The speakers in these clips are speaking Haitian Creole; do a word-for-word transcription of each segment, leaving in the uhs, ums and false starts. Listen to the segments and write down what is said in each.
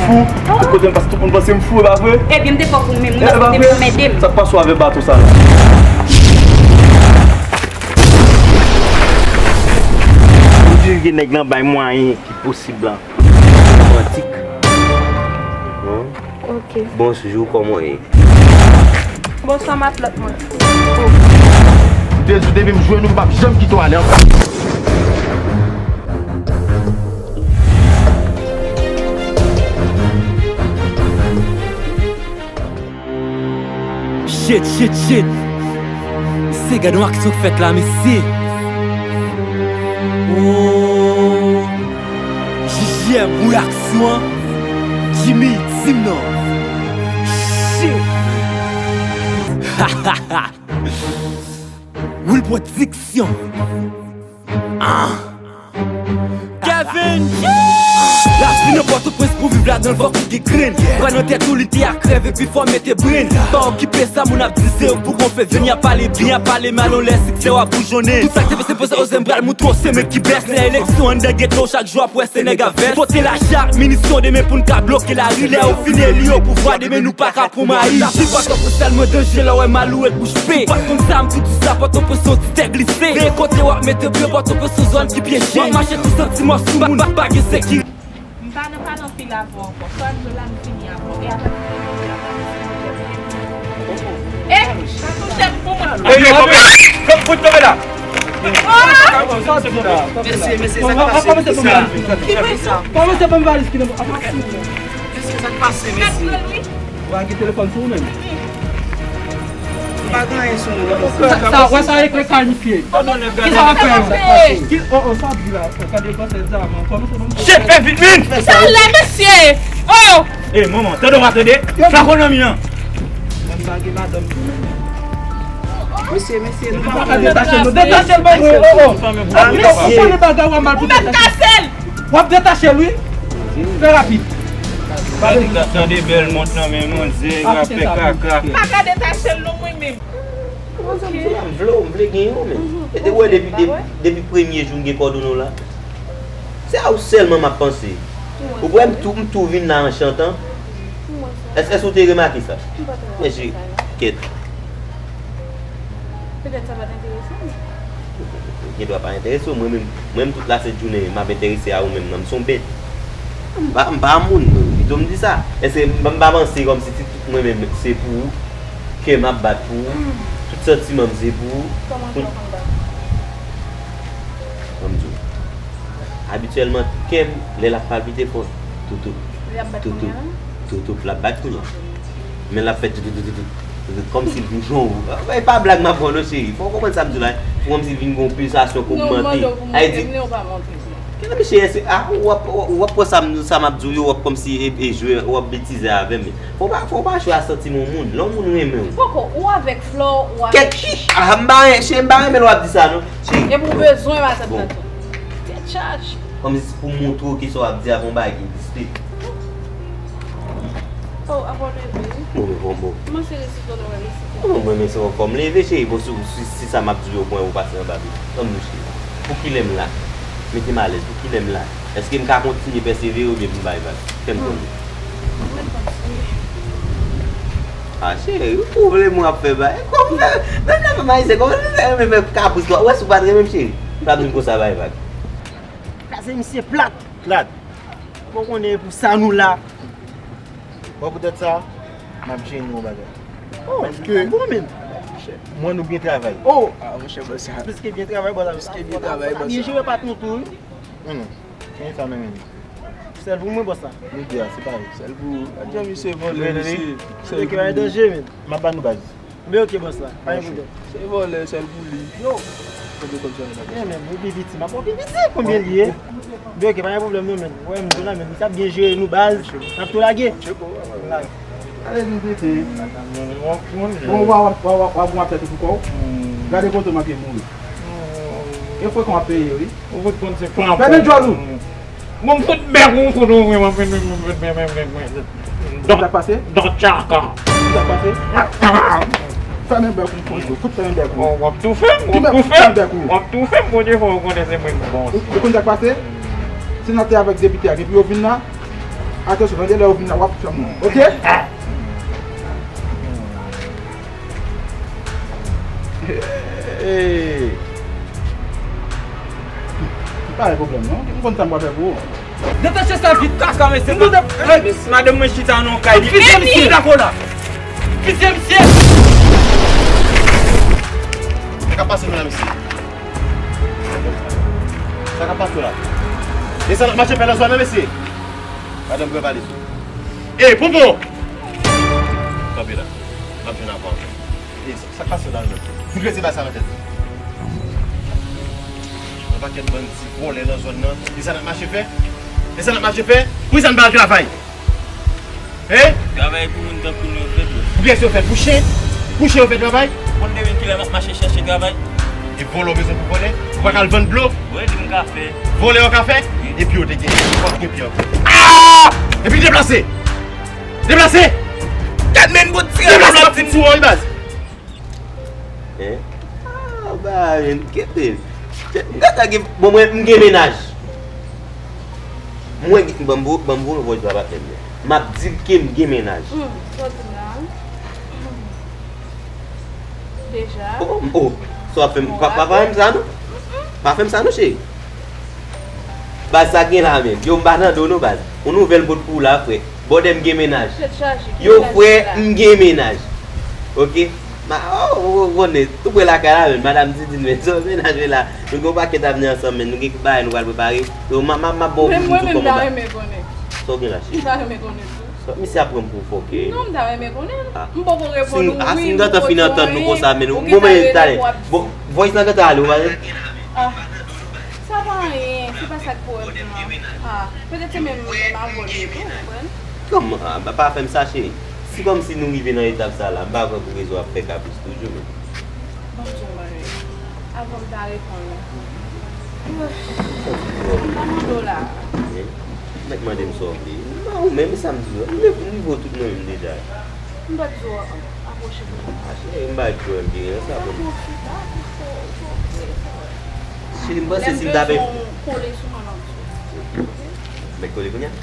Fou, tout kote m pase, tout moun panse m fou, e pa vre? Ebyen, m te fè w pou m menm, wi, paske w te vin anmède m. Sa k pase w avè bato sa la? Ou di gen nèg lan bay mwayen ki posib lan. Romantik. Ok. Bonjou, kòman w ye? Bonswa, matlòt mwen. M te di w depi m jwenn ou, m p ap janm kite w ale ankò. Shit, shit, shit. Mesye, gade yon aksyon k fèt la, mesye. Oh. J J M pou aksyon an. Jimmy, di m non. Shit. Will Production. Ah. Kevin! Lavi nan Pòtoprens pou viv ladan l fòk ou gen grenn. Pran nan tèt ou li te a krèv epi fò mete brenn. Pa okipe sa moun ap di se yo pou gon fè vini a pale byen, a pale mal, on lè siksè w ap boujonnen. Tout sa k te pase pase ozè m pral moutre w se men ki bèst. Lè eleksyon anndan geto chak jou ap wè se nèg a vès. Pote lajan ak minisyon demen pou n ka bloke lari. Lè yo fin eli yo pouvwa demen nou pa ka pran mayi. Lavi Pòtoprens tèlman danje lè w wè mal ou ret bouch pe. Ou pa t konn sa m tou di sa Pòtoprens se yon ti tè glise. Veye kote w ap mete pye Pòtoprens se yon zòn ki pyeje. W ap mache tou santi mò sou moun pa gen sekirite. M pa nan pale anpil avè w ankò. Sa w ap di la m fini avè w. E apre m fini avè w. E, pa touche m pou mwen. Ey, ey, kanpe la! Kanpe, fout kanpe la! Mesye, mesye, sa k pase? Ki sa? Kòmanse ban m valiz ki nan. Mesye, sa k pase, mesye? Wa gen telefòn sou ou menm? Pa gen anyen sou nou. Sa, sa, wè sa ekri kay misye. Ki sa w ap fè yo? Ki, oh, oh, sa ap di la? Gade konsèy sa, man. Kòmanse ban m. Shit, fè vit, vin! Talè, mesye! Oh! Ey, manman, tande w a tande? Flakon nan mi an. Mwen m pa gen madanm tou menm. Mesye, mesye, nou pa ka detache l, non. Detache l ban mwen, oh, oh. Ah, mesye. Ou pale bagay w a mal pou detache l. W ap detache l, wi. Fè rapid. Tande bèl mont nan men manzè, w ap fè kaka. M pa ka detache l, non, mwen menm. Ou konn sa m di la, m vle w, m vle genyen w, men. E te wè depi, depi, depi premye jou m gen kòdone w la. Se a ou sèlman m ap panse. Ou kwè m tou, m tou vin la an chantan? Èske, èske ou te remake sa? Mesye, kèt. Petèt sa pa t enterese m. Gen dwa pa enterese w, mwen menm, mwen menm tout lasent jounen m ap enterese a ou menm nan, m se yon bèt. M pa, m pa moun, pito m di sa. Èske m, m pa panse kòmsi si tout mwen menm se pou ou, kè m ap bat pou ou, tout santiman m se pou ou. Kòman kè w konn bat? Ban m di w. Abityèlman, kè m, lè l ap palpite fò, toutou, toutou, toutou, l ap bat kounye a. Men l ap fè toutou, toutou, toutou, kòmsi l boujon. E pa blag m ap ba w non, cheri. Fò w konprann sa m di w la. Fò kòmsi l vin gen yon pilsasyon k ogmante. Sa vle di, kenbe cheri, èske, a, w ap, w ap pran sa m, sa m ap di w yo, w ap kòmsi e, e jwe, w ap betize avè m. Fò w pa, fò w pa jwe a santiman yon moun. Lè yon moun renmen w. Poko, ou avèk Flò, ou avèk Chichi. A, m pa, cheri, m pa renmen lè w ap di sa non. Cheri. Epi w bezwen matant lan tou. Tèt chaje. Kòmsi pou montre w ke sa w ap di a pa yon bagay ki egziste. Oh, apre w leve, wi. Bon, bon, bon. Kòman se resi fò nou wè resi fò? Bon, mwen, men se ankò m leve, cheri. Bon, si, si, si sa m ap di yo pran ou pase anba pye. Ban m di w, cheri. Pou kilè m la? Mete m alèz. Pou kilè m la? Èske m ka kontinye pèsevere oubyen pou m bay vag? Fè m konnen. Mwen kontinye. A, cheri, ou pwoblèm w ap fè bay. Kòman, menm lè fè mayisyen, kòman lè fè renmen fè kapris la? Ou wè si w pa t renmen m, cheri? L ap di m konsa bay vag. Kraze misye plat. Plat. Bon, konnen e pou sa nou la. Bon, poutèt sa, m ap jere nou yon bagay. Oh, paske bon menm. Mwen nou byen travay. Oh, ah, monchè, bòs sa. Pliske byen travay, bòs la. Pliske byen travay, bòs sa. Byen jere patwon tou, wi. Non, non. Gen sa nan men nou. Sèl pou mwen, bòs la. Nou de a, se parèy. Sèl pou ou. Adje, misye vòlè, misye. Sèl ki pa danje, men. M ap ba nou baz. Men ok, bòs la, pa gen pwoblèm. Se vòlè, sèl pou li. Yo. Konbyen kòb sa la? Eh, men, ou pi piti, m ap pi piti, konbyen li ye? Men ok, pa gen pwoblèm non, men. Wè, m di w la, men, misye ap byen jere nou baz, n ap tou lage. Tcheko, wè, wè. Lage. Ale, nou tete. Bon, w ap, w ap, w ap, w ap fè tout pou kò w. Gade kote w manke mouri. E frekan w ap peye, wi. Ou fout konn se pran. Fèmen djòl ou. Bon, m fout bèk ou, fout ou, mwen, mwen, mwen. Sa k pase? Don Chaka. Sa k pase? Fèmen bèk ou, fout ou, fout fèmen bèk ou. W ap toufe m, w ap toufe m. W ap toufe m, Bondye fè w konnen se mwen k bon. Ou, ou konn sa k pase? Senatè avèk depite a, depi yo vin la, Atansyon, tande, lè w vin la, w ap fè m, oke? Hey. Pa gen pwoblèm, non. M konn sa m pral fè pou ou. Detache sa vit kaka, mesye. M konn sa. Hey, madanm mwen chita nan kay li. Fizye misye. Dakola. Fizye misye. Sa k ap pase nou la, mesye? Sa k ap pase la? E sa n ap mache fè nan zòn nan, mesye? Madanm pran valiz ou. Ey, Poupou! Kanpe la. M ap jwenn avè w. Ey, sa, sa k pase la menm? Fout rete bay sa nan tèt ou. Yon pakèt bandi vòlè nan zòn nan. E sa n ap mache fè? E sa n ap mache fè? Poukisa n pa al travay? Hein? Travay pou moun tankou nou yo fèt, bro. Pou kiyès yo fèt? Pou chen? Pou chen yo fè travay? Konn demen kilè m ap mache chèche travay? E vòlè w bezwen pou vòlè? Ou pa ka al vann dlo? Wi, li m ka fè. Vòlè w ka fè? Wi. Epi w te gen, w ap gen pye ankò. Ah! Epi deplase! Deplase! Gad men bout ti deplase, m ap fout sou ou, wi, baz. Hein? Ah, ba, men, kite. M gentan gen, bon, mwen, m gen mennaj. Mwen, ban m, ban m voye vòs la patnè m. M ap di l ke m gen mennaj. Hmm, sa w di m la? Deja. Oh, oh, sa w ap fè m, pa, pa, pa fè m sa, non. Pa fè m sa, non, cheri. Baz, sa gen la menm. Yo, m pa nan do, non, baz. Yon nouvèl m pot pou w la, frè. Bòdè, m gen mennaj. Yo, frè, m gen mennaj. Oke? Ma, oh, ou konnen, tou pre lakay la menm, madanm Didine, men, se yon mennaj, men la, nou gen yon pakèt avni ansanm, men nou gen bagay nou pral prepare. So, m a, m a, m a ba w vizit sou kòman ba. Sa w gen la, cheri? M ta renmen konnen tou. Misye ap pran m pou fòkè. Non, m ta renmen konnen. M poko reponn ou, wi, m poko reponn ou. A, si m gentan fin antann nou konsa, men, bon, men, talè. Bon, voice lan gentan ale, ou pa tande? Ah. Sa pa anyen, se pa sa k pwoblèm nan. Ah, petèt se menm, menm avè w li ye tou, ou konprann? Kòman? Ah, pa, pa fè m sa, cheri. Si kòmsi nou rive nan etap sa la, m pa kwè pou rezon ap fè kapris toujou, men. Ban m di w yon bagay. Avan m ta reponn ou. M pa mande w la. Nèg mande m sa w vle. Non, ou menm, sa m di w. M nivo tout mwen menm deja. M pa t di w apwoche pou mwen. Ah, cheri, m pa di w anyen, sa bon. Cheri, m panse si m ta fè. Lè m bezwen w kole sou mwen, m ap di w. Mèt kole kounye a?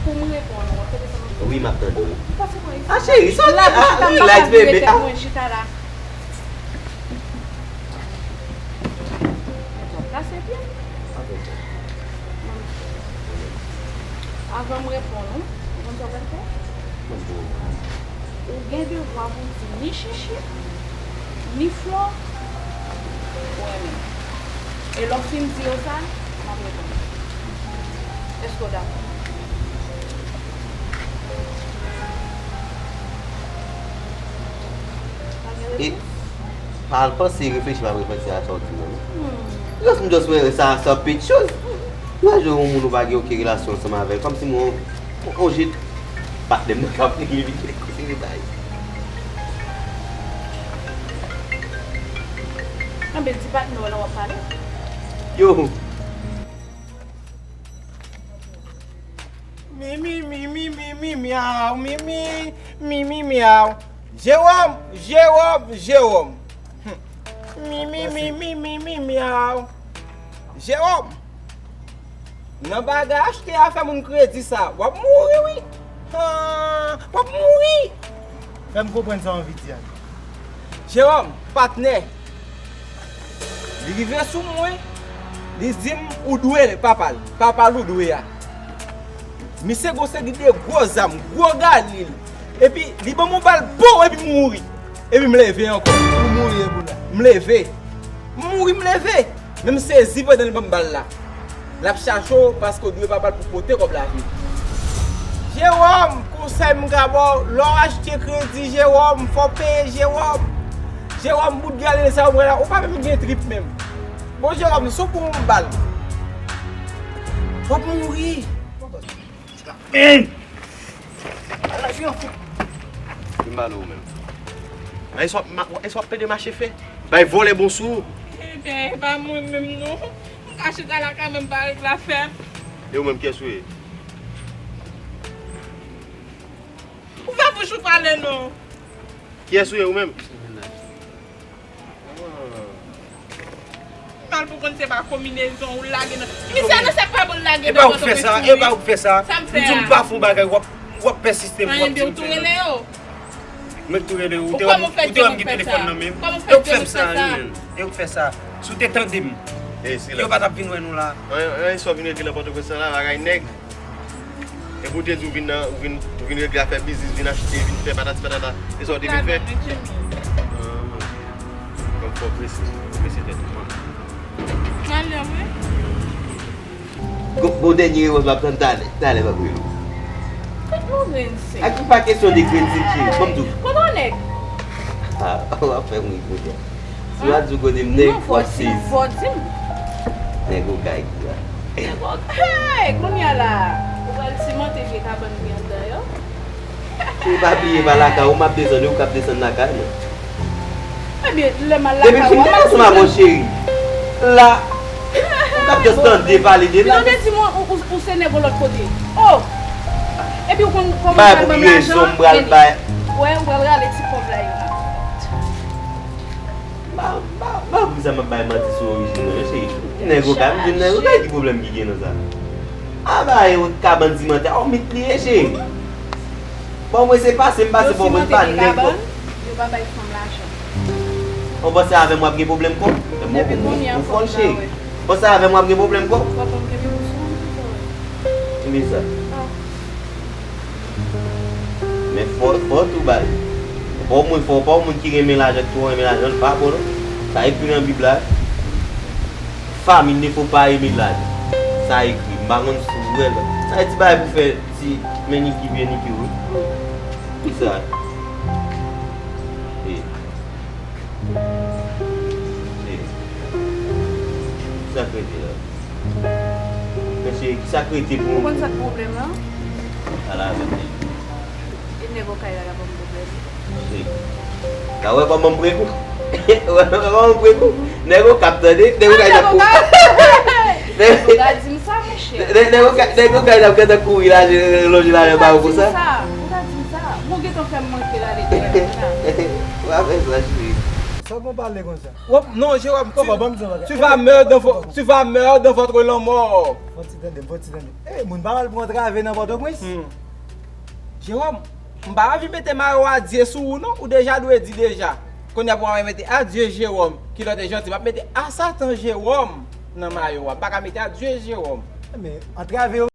Pou m reponn ou, w ap tande sa m ap di w? Wi, m ap tande w. Ou pase mwen isit. Ah, cheri, sa w di? Ah, relax, bebe. Mwen chita la. Mwen t ap plase pye m. Avan m reponn ou, ou konn sa w pral fè? Ou gen devwa pou w di ni chichi, ni flò, ou renmen. E lè w fin di yo sa, m ap reponn ou. Èske w dakò? Pa gen repons? Pa al panse, reflechi, m ap reflechi a sa w di m nan, non. Just, m just wè sa, sa pit choz. Imajine yon moun ou pa gen okenn relasyon ansanm avè l, kòmsi mwen, on, on jit patnè m nan k ap vini, vini kote li bay. Anben, di patnè w la w ap pale. Yo. Mi, mi, mi, mi, mi, mi, myaw, mi, mi, mi, mi, myaw. Jewòm, Jewòm, Jewòm. Hmm. Mi, mi, mi, mi, mi, mi, myaw. Jewòm. Nan bagay achte a fè moun kredi sa, w ap mouri, wi. Ah, w ap mouri. Fè m konprann sa w anvi di a. Jewòm, patnè. Li rive sou mwen, li di m, ou dwe papa l, papa l ou dwe a. Misye gon seri de gwo zam, gwo galil. Epi, li ban m yon bal, pow, epi m mouri. Epi m leve ankò. Ou mouri, Ebola? M leve. M mouri, m leve. Men m sezi pandan l ban m bal la. L ap chache w paske w dwe papa l pou pote kòb lavi. Jewòm, konsèy m ka ba w, lè w achte kredi, Jewòm, fò w peye, Jewòm. Jewòm, bout galil sa w pran la, ou pa menm gen trip menm. Bon, Jewòm, si w pran yon bal, w ap mouri. Hey! Al la, fi an fou. Ki m pale ou menm? Ay, sa w ap ma-, ay, sa w ap pede mache fè? Bay vòlè bon sou ou. Ebyen, e pa mwen menm non. M ka chita lakay mwen, m pa regle afè m. E ou menm, kiyès ou ye? Ou fè bouch ou pale non. Kiyès ou ye ou menm? Ah. Pou konn se pa konbinezon ou lage nan. Misye nan sa pa bon lage nan Pòtoprens. E pa ou k fè sa, e pa ou k fè sa. Sa m fè a. M di w m pa fè yon bagay, w ap, w ap pèsiste pou w ap di m fè sa. Anyen, tou rele yo. Mwen tou rele ou, ou te wè m gen telefòn nan men m. E ou k fè m sa, wi, menm. E ou k fè sa. Si w te tande m, yo pa t ap vin wè nou la. Anyen, sa w vin regle nan Pòtoprens la, bagay nèg. Epi w te di w vin nan, ou vin, ou vin regle afè biznis, vin achte, vin fè patati patata. E sa w te vin fè? Kòm fò prese, prese tèt ou. Mwen ale, wi. Gon, gon dènye repons m ap tann talè, talè m ap rele w. Tout moun grenn sèk. Ak ki pa kesyon de grenn sèk, cheri. Ban m di w. Kote w nèg? Ah, w ap fè m ri kounye a. Si w a di w kote m nèg, w ap sezi. Non, fò w di m. Nèg okay ki la. Nèg okay, kounye a la. Ou pral simante vye kabann ki anndan yo. Cheri, pa bliye, pa lakay ou m ap desann, ou k ap desann lakay mwen. Ebyen, lè m al lakay ou, depi m fin desann avè w, cheri. La, ou k ap just tande pale de la. Ou te di mwen, ou, ou, ou se nèg yon lòt kote. Oh! Epi ou konn kòman m pral ban m lajan? Bay pou ki rezon m pral bay. Wè, ou pral rale ti kòb la yo la. M pa, m pa, m pa konn sa m ap bay manti sou orijin mwen, non, cheri. Nèg okay, m di nèg okay, ki pwoblèm ki gen nan sa? A bay yon kabann simantè, a w mit li ye, cheri. Bon, mwen se pase, m pase, bon, mwen pa nèg. Yo pa bay fanm lajan. Ou panse avè m w ap gen pwoblèm kòb? Mwen, mwen, mwen fò l, cheri. Ou panse avè m w ap gen pwoblèm kòb? Kenbe sa. Men fò, fò w tou bay. Ou pa yon moun, fò, ou pa yon moun ki renmen lajan, ki twò renmen lajan, l pa bon, non. Sa ekri nan Bib la. Femme, il ne faut pas aimer l'argent. Sa ekri, m pa konn si w wè l. Sa e ti bagay pou fè ti meniki, meniki, wi. Ki sa? E. E. Sa k rete la? Mesye, ki sa k rete pou ou? Ou konn sa k pwoblèm lan? Pale avè m, nèg. E nèg okay la, la ban m pwoblèm. Cheri. Ka wè kòman m pran kou? Wè kòman m pran kou? Nèg okay ap tande, nèg okay ap kou. Ou ka di m sa, monchè. Nèg okay, nèg okay ap gentan kouri la, lonje la, ba ou konsa. Ou ka di m sa. Ou ka di m sa. Ou gentan fè m manke la, lè. Ou pa fè sa, cheri. Sa w konn pale konsa? Non, Jewòm, tu, tu vas meurs dans vo-, tu vas meurs dans votre lanmò. Fò ti tande, fò ti tande. Ey, moun pa pral pran trave nan Pòtoprens. Jewòm, m pa anvi mete mayo adye sou ou non, ou deja dwe di deja. Kounye a pou mwen mete adye Jewòm, ki lòt e janti, m ap mete a Satan Jewòm nan mayo a. M pa ka mete adye Jewòm. Men, antrave yo.